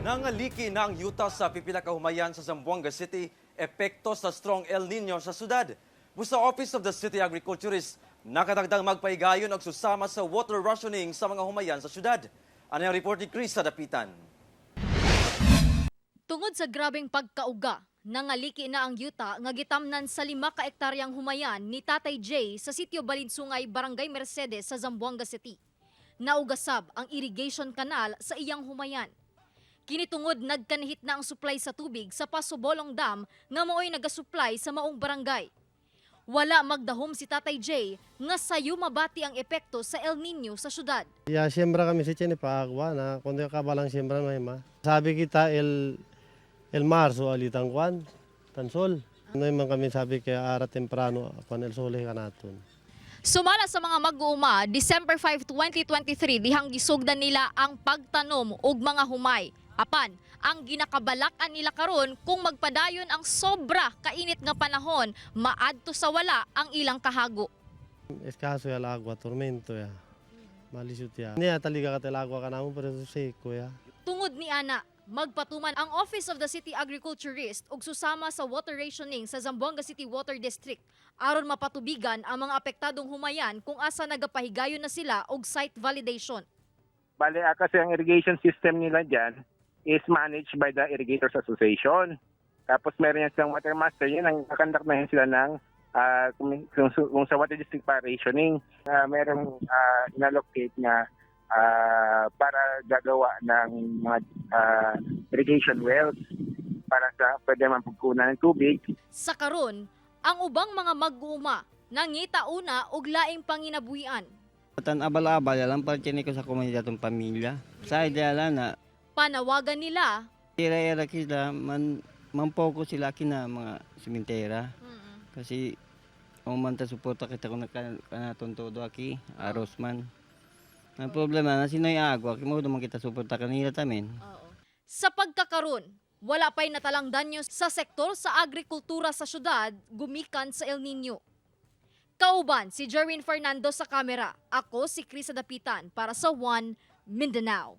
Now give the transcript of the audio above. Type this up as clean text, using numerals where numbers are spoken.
Nangaliki na ang yuta sa pipila ka humayan sa Zamboanga City, epekto sa strong El Nino sa syudad. Busa Office of the City Agriculturist, nakatagdang magpahigayon og susama sa water rationing sa mga humayan sa syudad. Ano ang report ni Chris sa Dapitan? Tungod sa grabeng pagkauga, nangaliki na ang yuta nga gitamnan sa 5 ka ektaryang humayan ni Tatay Jay sa Sitio Balinsungay, Barangay Mercedes sa Zamboanga City. Naugasab ang irrigation canal sa iyang humayan. Kini tungod nagkanihit na ang supply sa tubig sa Pasobolong Dam nga maoy nagasupply sa maong barangay. Wala magdahom si Tatay Jay nga sayo mabati ang epekto sa El Nino sa syudad. Ya siembra kami si Chene pa agua na kundi kabalang siembra no ma. Sabi kita el marzo alitang kwan tansol. No man kami sabi kaya ara temprano kwan el sole kanaton. Sumala sa mga mag-uuma, December 5, 2023, dihang gisugdan nila ang pagtanom og mga humay. Apan, ang ginakabalakan nila karon kung magpadayon ang sobra kainit nga panahon, maadto sa wala ang ilang kahago. Escaso ya el agua, tormento ya. Malisut ya. Niya taliga ka el agua kanamo pero seco ya. Tungod ni ana, magpatuman ang Office of the City Agriculturist og susama sa water rationing sa Zamboanga City Water District aron mapatubigan ang mga apektadong humayan kung asa nagapahigayon na sila og site validation. Bale, kasi ang irrigation system nila dyan is managed by the Irrigators Association. Tapos meron yan silang water master, yun ang kakandak na yun sila ng kung sa water district pa rationing, merong inallocate na para gagawa ng mga irrigation wells para sa pwede mapagkunan ng tubig. Sa karon, ang ubang mga mag-uuma nangita una og laing panginabuhian. Tan abala-abala lang para ko sa komunidad tong pamilya. Sa ideala na Panawagan nila tira-era sila man mampoko sila kina mga simentera. Kasi ang man ta suporta kita kung nakanaton todo aki aros man. Ang problema na sino'y agwa, kimo man kita suporta kanila tamin. Sa pagkakaron, wala pa'y natalang danyo sa sektor sa agrikultura sa syudad gumikan sa El Nino. Kauban si Jerwin Fernando sa kamera. Ako si Krisa Dapitan para sa One Mindanao.